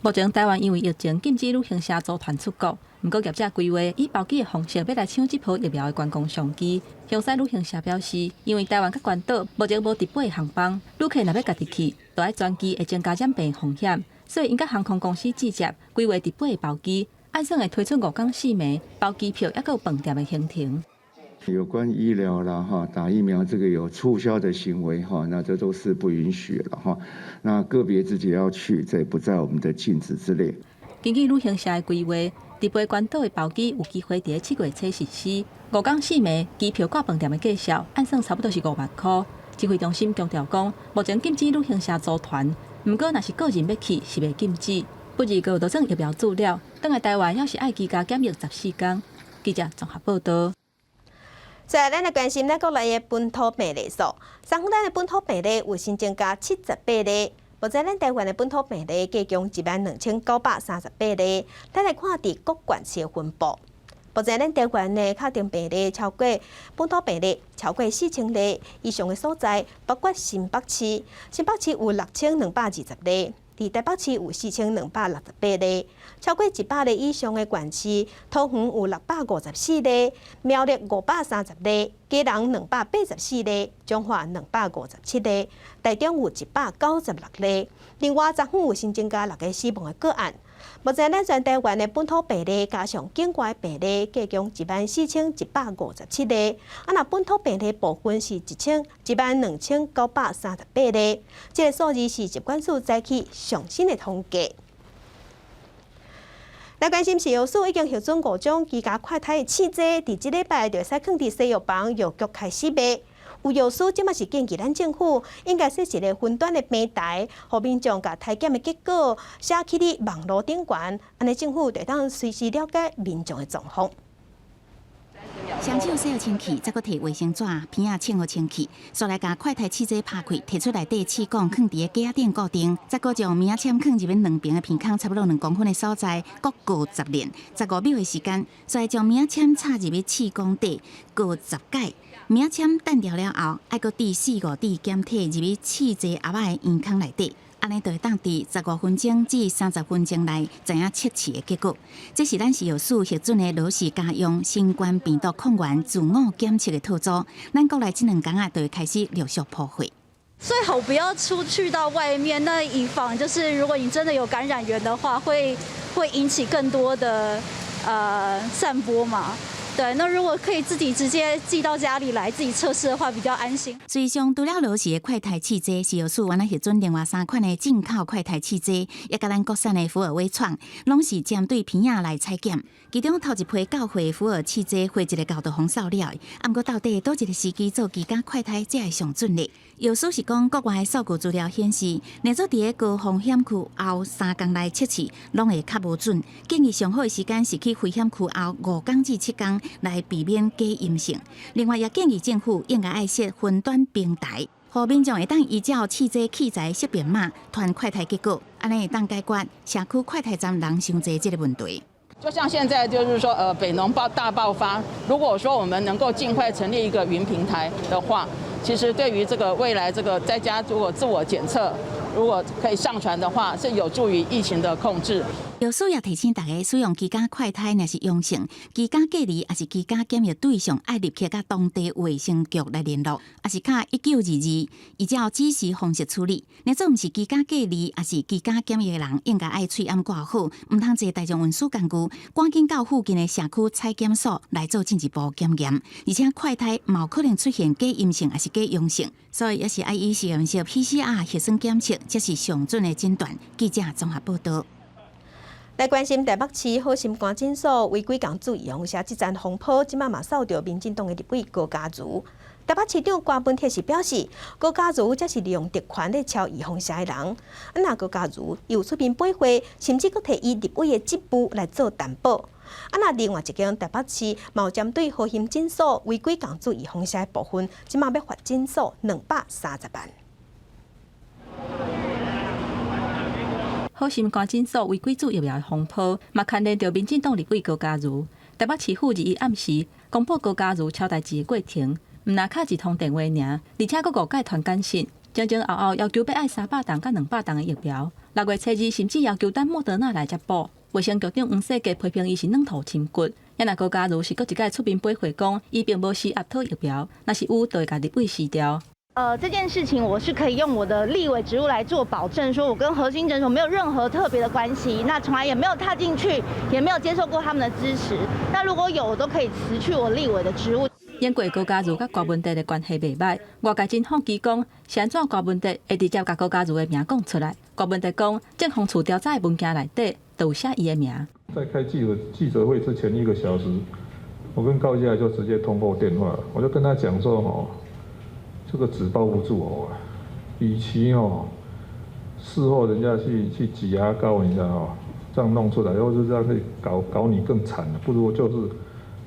目前台灣因為疫情禁止旅行社組團出國，毋過業者規劃以包機的方式欲來搶這波疫苗的觀光商機。香山旅行社表示，因為台灣佮關島目前無直飛航班，旅客若欲家己去，就愛轉機會增加染病風險，所以𪜶佮航空公司直接規劃直飛的包機，按算會推出5天4暝包機票，抑閣有飯店的行程。
有關醫療啦，哈，打疫苗這個有促銷的行為，哈，那這都是不允許了，哈。那個別自己要去，這不在我們的禁止之列。
根據旅行社的規劃，直飛關島的包機有機會佇咧7月初實施。5天4暝機票佮飯店的價數，按算差不多是5萬塊。指揮中心強調講，目前禁止旅行社組團，毋過若是個人欲去，是袂禁止。不二個就算疫苗注了，轉來台灣猶是愛居家檢疫14天。記者綜合報道。
再來，咱來關心咱國內的本土病例數。昨昏咱的本土病例有新增加78例，目前咱台灣的本土病例計共12,938例。咱來看佇各縣市的分布。目前咱台灣的確定病例超過本土病例超過4000例以上的所在，包括新北市，新北市有6220例。佇台北市有4268例，超過100例以上的縣市，桃園有654例，苗栗530例，基隆284例，彰化257例，台中有196例。另外，昨昏有新增加六个死亡的個案。目前咱全台灣的本土病例加上境外病例，計共14,157例。啊，若本土病例部分是12,938例，這个數字是疾管署早起上新的統計。來關心食藥署已經核准五種居家快篩的試劑，佇這禮拜就會使囥佇西藥房藥局開始賣。有藥師這馬是建議咱政府應該設一个雲端的平台，予民眾共篩檢的結果寫去佇網路頂懸，按呢政府就會當隨時了解民眾的狀況。
雙手洗好清氣，再閣提衛生紙片仔清好清氣，煞來共快篩試劑拍開，提出內底試管囥佇个架仔頂固定，再閣將棉仔籤囥入去兩爿的鼻孔差不多2公分的所在，各過10輪，15秒的時間，再將棉仔籤插入去試管底，過10擺。棉仔籤彈掉了後，愛閣滴四五滴檢體入去試劑盒仔的圓孔內底。按呢就會當佇15分鐘至30分鐘內知影測試的結果。這是咱食藥署核准的羅氏家用新冠病毒抗原自我檢測的套組。咱國內這兩工仔就會開始陸續鋪貨。
最好不要出去到外面，那以防就是如果你真的有感染源的話，會引起更多的散播嘛。對，那如果可以自己直接寄到家裡來自己測試的話，比較安心。
事實上，除了羅氏的快篩試劑，食藥署原來核准另外三款的進口快篩試劑，也佮咱國產的福爾微創，攏是針對鼻仔來採檢。其中頭一批到貨福爾試劑，貨一个到就予掃了，啊，毋過到底佗一个時機做居家快篩才會上準咧？藥師是講，國外的數據資料顯示，若做佇个高風險區後3工內測試，攏會較無準。建議上好的時間是去危險區後5工至7工。來避免假陰性。另外，也建議政府應該愛設雲端平台，予民眾會當依照試劑器材識別碼傳快篩結果，按呢會當解決社區快篩站人傷濟這個問題。
就像現在就是說，北農爆大爆發，如果說我們能夠盡快成立一個雲平台的話，其實對於這個未來這個在家如果自我檢測，如果可以上傳的話，是有助於疫情的控制。
藥師也提醒大家，使用居家快篩若是陽性，居家隔離抑是居家檢疫對象，愛立刻佮當地衛生局來聯絡，抑是敲1922，依照指示方式處理。若做毋是居家隔離，抑是居家檢疫的人，應該愛喙罨掛好，毋通坐大眾運輸工具，趕緊到附近的社區採檢所來做進一步檢驗。而且快篩嘛有可能出現假陰性抑是假陽性，所以也是愛以實驗室 PCR 核酸檢測，才是上準的診斷。記者綜合報道。
來關心台北市好心肝診所違規共注預防射這場風波，這馬嘛掃著民進黨的立委高嘉瑜。台北市長柯文哲是表示，高嘉瑜這是利用特權咧敲預防射的人。啊，若高嘉瑜有出面背會，甚至閣提伊立委的職務來做擔保。啊，若另外一間台北市嘛有針對好心診所違規共注預防射的部分，這馬欲罰診所230萬。
好心肝診所違規注疫苗的風波，嘛牽連著民進黨立委高嘉瑜。台北市府21暗時公布高嘉瑜抄代誌的過程，毋但敲一通電話爾，而且閣誤解傳簡訊，前前後後要求欲愛300筒佮200筒的疫苗。6月初2甚至要求等莫德納來才補。衛生局長黃世傑批評伊是軟土深掘。也若高嘉瑜是閣一擺出面駁回講，伊並無施壓討疫苗，若是有，就會共立委辭掉。
這件事情我是可以用我的立委職務來做保證，說我跟核心診所沒有任何特別的關係，那從來也沒有踏進去，也沒有接受過他們的支持。那如果有，我都可以辭去我立委的職務。
因過高嘉瑜佮柯文哲的關係袂䆀，外界真好奇講，是按怎柯文哲會直接共高嘉瑜的名講出來？柯文哲講，政風處調查的文件內底都有寫伊的名。
在開記者會之前一個小時，我跟高嘉就直接通過電話，我就跟他講說：吼，這個紙包不住火啊，與其哦事後人家去擠牙膏，你知道哦，這樣弄出來，或是這樣去搞搞你更慘，不如就是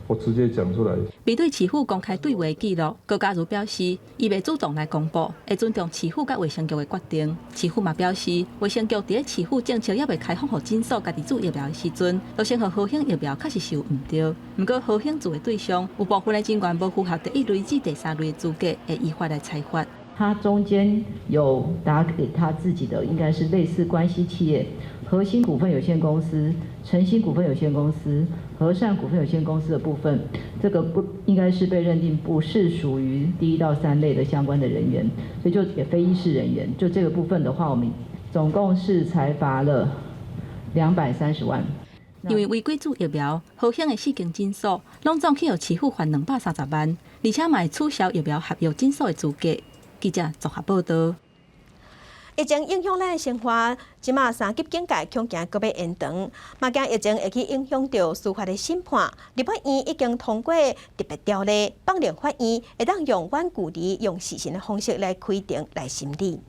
我直接講出來。
面對市府公開對話記錄，高嘉瑜表示，伊袂主動來公布，會尊重市府佮衛生局的決定。市府嘛表示，衛生局佇咧市府政策猶未開放予診所家己注疫苗的時陣，就先予和興疫苗確實是有毋對。毋過和興注的對象有部分的人員無符合第一類至第三類的資格，會依法來裁罰。
他中間有打給他自己的，應該是類似關係企業，和興股份有限公司、誠興股份有限公司、和善股份有限公司的部分，這個不應該是被認定不是屬於第一到三類的相關的人員，所以就也非醫事人員。就這個部分的話，我們總共是裁罰了230萬。
因為違規注疫苗，和興的四間診所攏總去予市府罰230萬，而且嘛會取消疫苗合約診所的資格。記者綜合報道。
疫情影響咱的生活，這馬三級警戒恐驚閣欲延長，嘛驚疫情會去影響著司法的審判。立法院已經通過特別條例，放任法院會當用遠距離、用視訊的方式來開庭來審理。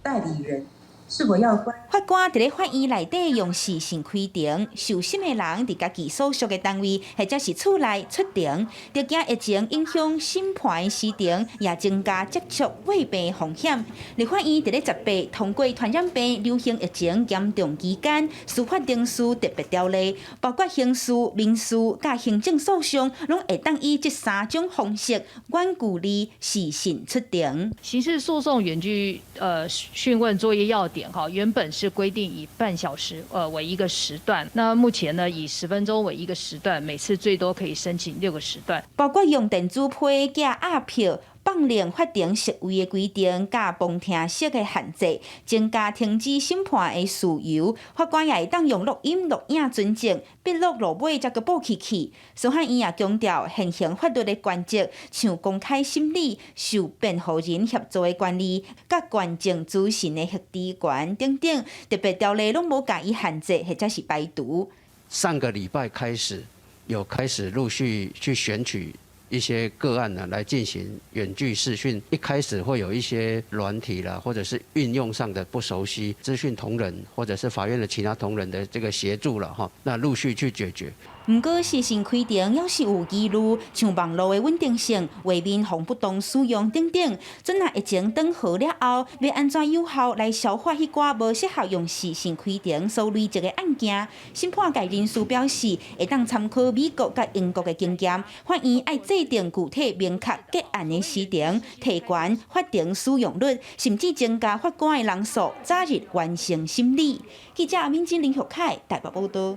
代理人是否要關？
法官佇咧法院內底用視訊開庭，受審的人佇家己所屬的單位或者是厝內出庭，著驚疫情影響審判的時程，也增加接觸患病風險。立法院佇咧18通過傳染病流行疫情嚴重期間，司法程序特別條例，包括刑事、民事佮行政訴訟，攏會當以這三種方式遠距離視訊出庭。
刑事訴訟遠距訊問作業要點。哈，原本是規定以半小時為一個時段，那目前呢以10分鐘為一個時段，每次最多可以申請6個時段。
包括用電子批寄押票。放任法庭席位的規定，佮旁聽席的限制，增加停止審判的事由。法官也會當用錄音、錄影存證，筆錄落尾才閣補起去。司法院也強調現行法律的原則，像公開審理、受辯護人協助的權利、佮觀證諮詢的核知權等等，特別條例攏無共伊限制或者是排除。
上個禮拜開始有開始陸續去選取。
一些個案呢，來進行遠距視訊，一開始會有一些軟體啦，或者是運用上的不熟悉，資訊同仁或者是法院的其他同仁的這個協助了哈，那陸續去解決。
毋過，視訊開庭猶是有疑慮，像網路的穩定性、畫面予不當使用等等。陣若疫情轉好了後，欲按怎有效來消化彼寡無適合用視訊開庭所累積的案件？審判界人士表示，會當參考美國佮英國的經驗，法院愛制定具體明確結案的時程，提懸法庭使用率，甚至增加法官的人數，早日完成審理。記者阿敏晶、林玉凱台北報道。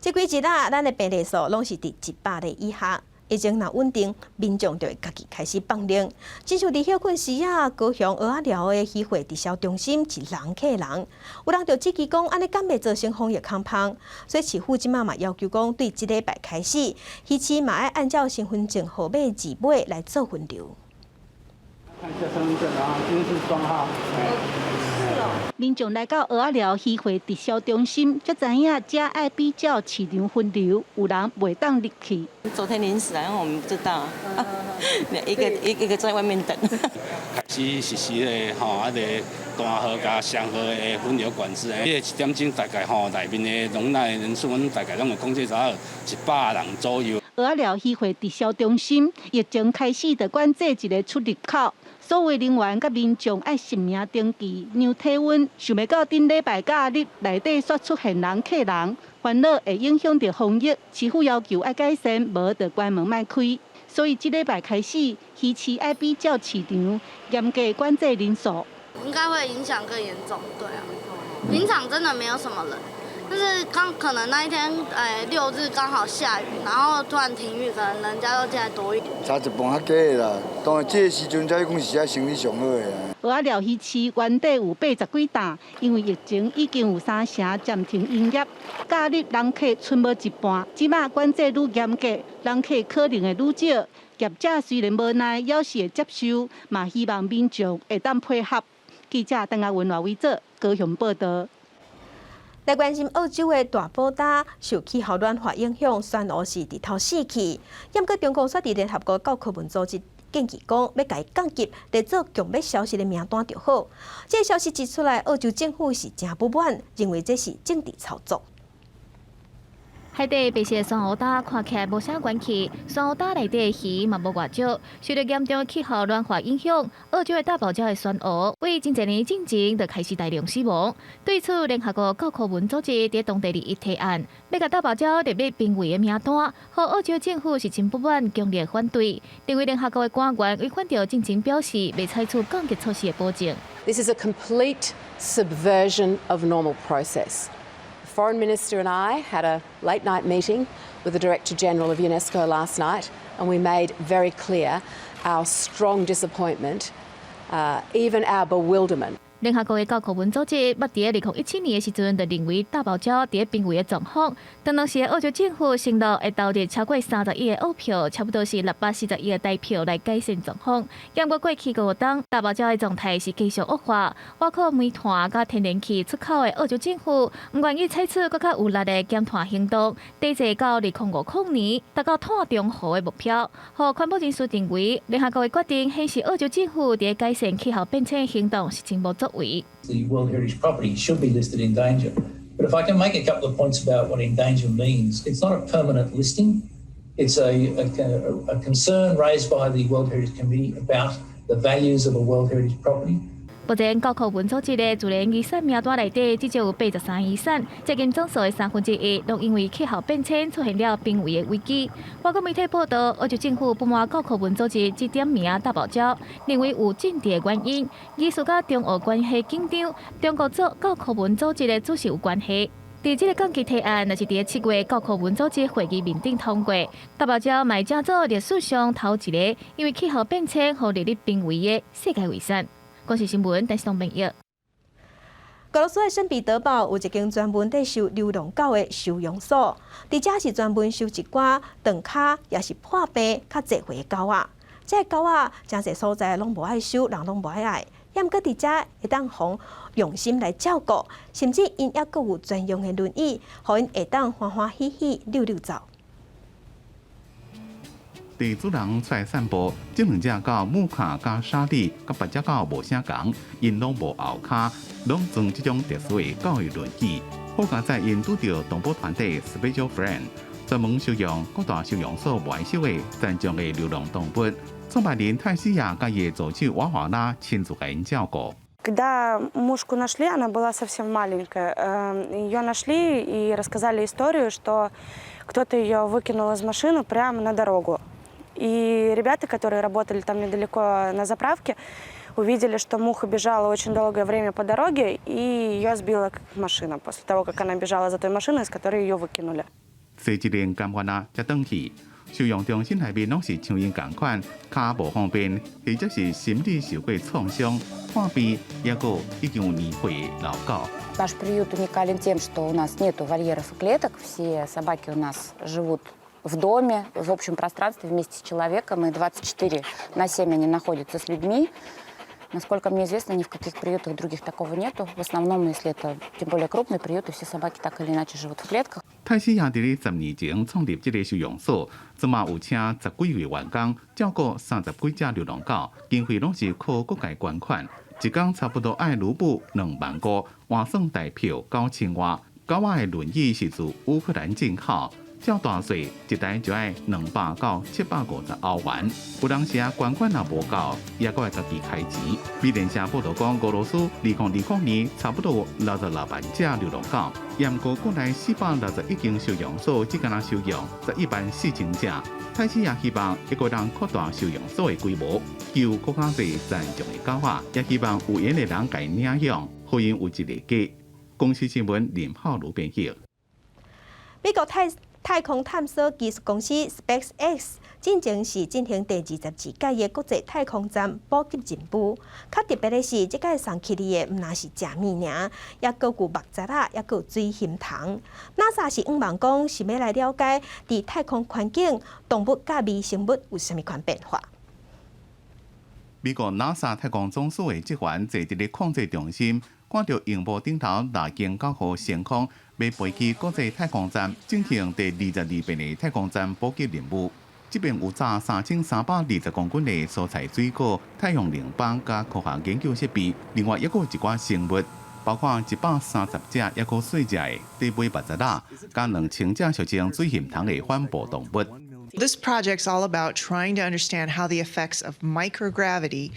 這幾日啊，咱的病例數攏是佇100例以下，疫情若穩定，民眾就會家己開始放冷。親像佇歇睏時啊，高雄蚵仔寮的漁貨直銷中心一人客人，有人就質疑講，按呢敢袂造成防疫空縫？所以市府這馬嘛要求講，對這禮拜開始，魚市嘛愛按照身份證號碼字尾來做分流。
看一下身份證啊，這是雙號。
民眾來到蚵仔寮漁貨直銷中心，才知影遮愛比照市場分流，有人袂當入去。
昨天臨時來，我們不知道，一個一個一個在外面等。
開始實施的吼，啊個大號佮雙號的分流管制，彼個一點鐘大概吼內面的容納的人數，阮大概攏會控制在100人左右。
蚵仔寮漁貨直銷中心疫情開始就管制一個出入口。所有人員佮民眾愛實名登記、量體溫，想袂到頂禮拜假日內底煞出現人客人，煩惱會影響著防疫，市府要求愛改善，無就關門莫開。所以這禮拜開始，魚市愛比照市場嚴格管制人數。
應該會影響更嚴重，對啊。平常真的沒有什麼人，但是剛可能那一天，6日剛好下雨，然後突然停雨，可能人家都進來多一點。
差一半較低啦，當然這個時陣才講是遮生意上好的。
蚵仔寮魚市原底有80幾擔，因為疫情已經有三成暫停營業。假日人客賰無一半，這馬管制愈嚴格，人客可能會愈少。業者雖然無奈，猶是會接受，嘛希望民眾會當配合。記者鄧亞文、賴偉哲高雄報道。
來關心澳洲的大堡礁受氣候暖化影響，珊瑚是直透死去。毋過中國煞佇聯合國教科文組織建議講，欲共伊降級，列做強欲消失的名單就好。這個消息一出來，澳洲政府是誠不滿，認為這是政治操作。
海底白色珊瑚礁看起來無啥關係，珊瑚礁內底魚嘛無偌少。受著嚴重氣候暖化影響，澳洲的大堡礁的珊瑚為真濟年進前就開始大量死亡。對此，聯合國教科文組織佇當地日提案，欲共大堡礁列入瀕危的名單，予澳洲政府是真不滿，強烈反對。認為聯合國的官員違反著進前表示袂採取降級措施的保證。
This is a complete subversion of normal process. The Foreign Minister and I had a late night meeting with the Director General of UNESCO last night, and we made very clear our strong disappointment, even our bewilderment.
聯合國的教科文組織捌佇2017年的時陣就認為大堡礁佇瀕危的狀況。當當時的澳洲政府承諾會投入超過30億的澳票，差不多是640億的台票來改善狀況。毋過過去5冬，大堡礁的狀態是繼續惡化。倚靠煤炭佮天然氣出口的澳洲政府，毋願意採取閣較有力的減碳行動，抵制到2050年達到碳中和的目標。予環保人士認為，聯合國的決定顯示澳洲政府佇改善氣候變遷行動是真無作為。
The World Heritage property should be listed in danger. But if I can make a couple of points about what in danger means, it's not a permanent listing. It's a concern raised by the World Heritage Committee about the values of a World Heritage property.
目前教科文組織的自然遺產名單內底，至少有83遺產，接近總數的1/3，攏因為氣候變遷出現了瀕危的危機。外國媒體報道，澳洲政府不滿教科文組織只點名大堡礁，認為有政治的原因，疑似佮中澳關係緊張，中國做教科文組織的主席有關係。佇這個降級提案，若是佇7月教科文組織會議面頂通過，大堡礁嘛會成做歷史上頭一个因為氣候變遷予列入瀕危的世界遺產。公視新聞，電視東編譯。
俄羅斯的聖彼得堡有一間專門佇收流浪狗的收容所，佇遮是專門收一寡斷跤，抑是破病較濟歲的狗仔。這个狗仔誠濟所在攏無愛收，人攏無愛愛。毋過佇遮會當予用心來照顧，甚至𪜶猶閣有專用的輪椅，予𪜶會當歡歡喜喜遛遛走。
佇主人出來散步，這兩隻狗木卡佮莎莉佮別隻狗無啥仝，𪜶攏無後跤，攏坐這種特殊的狗的輪椅。好佳哉𪜶拄著動保團體 Special Friend，專門收養各大收容所無愛收的殘障的流浪動物。創辦人泰西亞佮伊的助手瓦華拉親自共𪜶照顧。
Когда Мушку нашли, она была совсем маленькая. Ее нашли и рассказали историю, что кто-то ее выкинул из машины прямо на дорогу. И ребята, которые работали там недалеко на заправке, увидели, что Муха бежала очень долгое время по дороге, и ее сбила машина после того, как она бежала за той машиной, из которой ее выкинули.
坐一年甘願啊，才轉去收容中心內面攏是像𪜶仝款，跤無方便，或者是心理受過創傷、看病，抑閣已經有年歲的老狗。
Наш приют уникален тем, что у нас нету вольеров и клеток. Все собаки у нас живут в доме, в общем пространстве вместе с человеком. И 24 на 7 они находятся с людьми. Насколько мне известно, ни в каких приютах других такого нету. В основном, если это тем более крупные приюты, все собаки так или иначе живут в клетках.
泰西亞佇咧10年前創立這个收容所，這馬有請十幾位員工照顧三十幾隻流浪狗，經費攏是靠各界捐款，一工差不多愛盧布2萬5，換算台票9000外。狗仔的輪椅是自烏克蘭進口。照大細一台就愛200到750歐元，有當時啊捐款若無夠，抑閣愛家己開錢。美聯社報道講，俄羅斯2020年差不多66萬隻流浪狗，毋過國內461間收容所只敢若收養11萬4千隻。泰西也希望會閣當擴大收容所的規模，救閣較濟殘障的狗仔，也希望有緣的人共領養，予𪜶有一个家。公視新聞林浩如編譯。
美國太空探索技術公司 SpaceX 進前是進行第22屆的國際太空站補給任務。較特別的是，這擺送去的毋但是食物爾，抑閣有木材仔，抑閣有水蕈蟲。NASA 是向望講，是欲來了解佇太空環境動物佮微生物有啥物款變化。
美國 NASA 太空總署的職員坐佇咧控制中心，看著螢幕頂頭獵鷹9號升空，欲飛去國際太空站進行第22遍的太空站補給任務。這邊有載3320公斤的蔬菜水果、太陽能板佮科學研究設備，另外抑閣有一寡生物，包括130隻抑閣細隻的地尾捌材仔，佮2000隻俗稱水蕈蟲的緩步動物。
This project's all about trying to understand how the effects of microgravity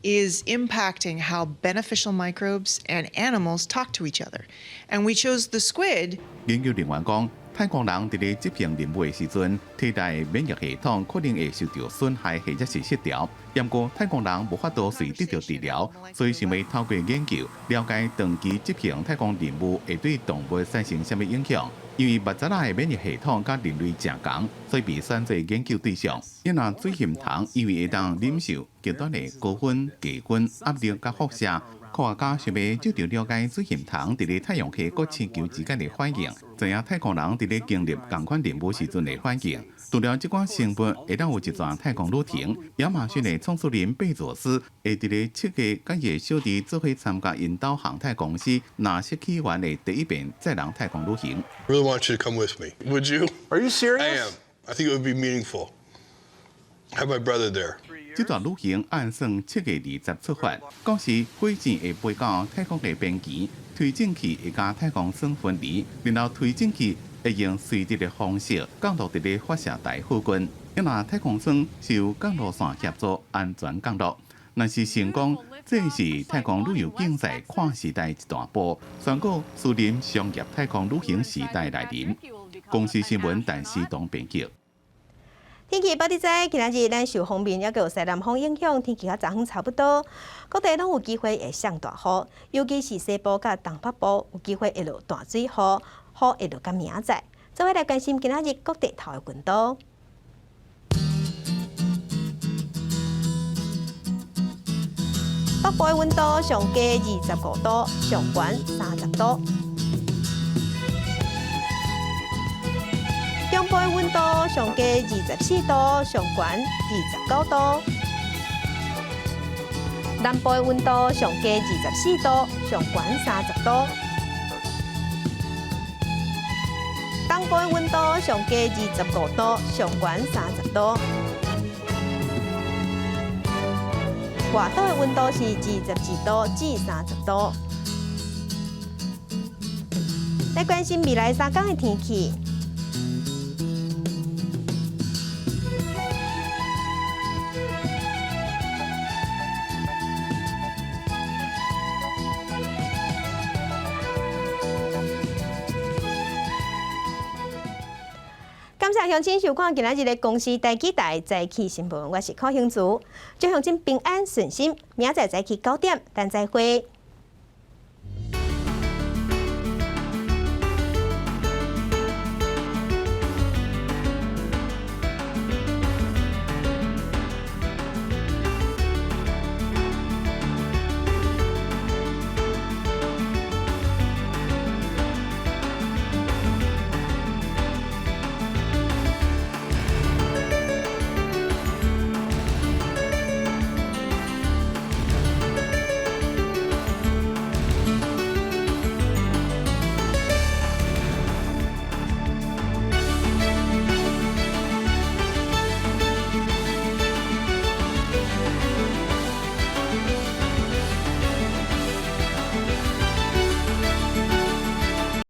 is impacting how beneficial microbes and animals talk to each other. And we chose the squid.
研究人員講，太空人佇咧執行任務的時陣，體內免疫系統可能會受著損害或者是失調。毋過太空人無法度隨得著治療，所以想欲透過研究了解長期執行太空任務會對動物產生啥物影響。因為捌材仔的免疫系統佮人類誠仝，所以被選做研究對象。因為水蕈蟲因為會當忍受極端的高溫、低溫、壓力佮輻射，科學家想欲藉著了解水蕈蟲佇咧太陽系各星球之間的反應，知影太空人佇咧經歷仝款任務時陣的反應。除了這寡生物會當有一段太空旅程，亞馬遜的創始人貝佐斯會佇咧7月佮伊的小弟做伙參加𪜶兜航太公司藍色起源的第一遍載人太空旅行。
Really want you to come with me. Would you?
Are you serious?
I am. I think it would be meaningful. Have my brother there.
這段旅行按算7月20出發，到時火箭會飛到太空的邊緣，推進器會佮太空艙分離，然後推進器會用垂直的方式降落佇咧發射台附近。因為太空艙是由降落傘協助安全降落。若是成功，這是太空旅遊競賽跨時代一大步，宣告私人商業太空旅行時代來臨。公視新聞陳思東編輯。
天氣報你知，今仔日咱受鋒面抑閣有西南風影響，天氣佮昨昏差不多，各地攏有機會會上大雨，尤其是西部佮東北部有機會會落大水雨，雨會落到明仔載。做伙來關心今仔日各地頭的溫度。北部的溫度上低25度，上懸30度。中部的溫度上低24度，上懸29度。南部的溫度上低24度，上懸30度。東部的溫度上低25度，上懸30度。外島的溫度是22度至30度。來關心未來3工的天氣。感謝鄉親收看今仔日的公視台語台早起新聞，我是柯興慈，祝鄉親平安順心，明仔載早起9點，咱再會。